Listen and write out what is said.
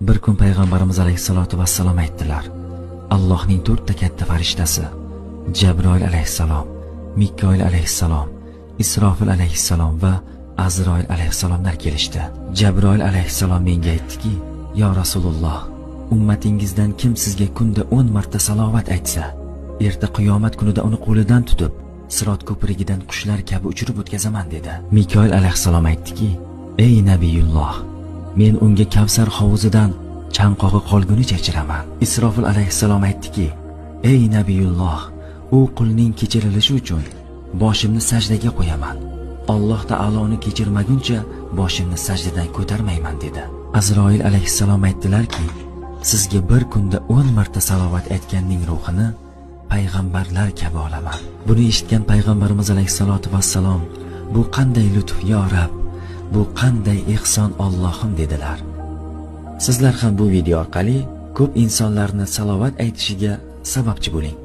Bir kun payg'ambarimiz alayhissalotu vassalom aytdilar: Allohning to'rtta katta farishtasi Jabroil alayhissalom, Mikoil alayhissalom, Isrofil alayhissalom va Azroil alayhissalomlar kelishdi. Jabroil alayhissalom menga aytdiki: "Yo Rasululloh, ummatingizdan kim sizga kunda 10 marta salovat aytsa, erta qiyomat kunida uni qo'lidan tutib, Sirot ko'prigidan qushlar kabi uchirib o'tkazaman" dedi. Mikoil alayhissalom aytdiki: "Ey Nabiyulloh, men unga Kavsar hovuzidan chanqog'i qolgunicha ichiraman." Isrofil alayhissalom aytdiki: "Ey Nabiyulloh, u qulning kechirilishi uchun boshimni sajdaga qo'yaman. Alloh taolo uni kechirmaguncha boshimni sajdadan ko'tarmayman" dedi. Azroil alayhissalom aytdilarki: "Sizga bir kunda 10 marta salovat aytganning ruhini payg'ambarlar kabi olaman." Buni eshitgan payg'ambarimiz alayhissalotu vassalom: "Bu qanday lutf, yo Rab, bu qanday ehson, Allohim" dedilar. Sizlar ham bu video orqali ko'p insonlarni salovat aytishiga sababchi bo'ling.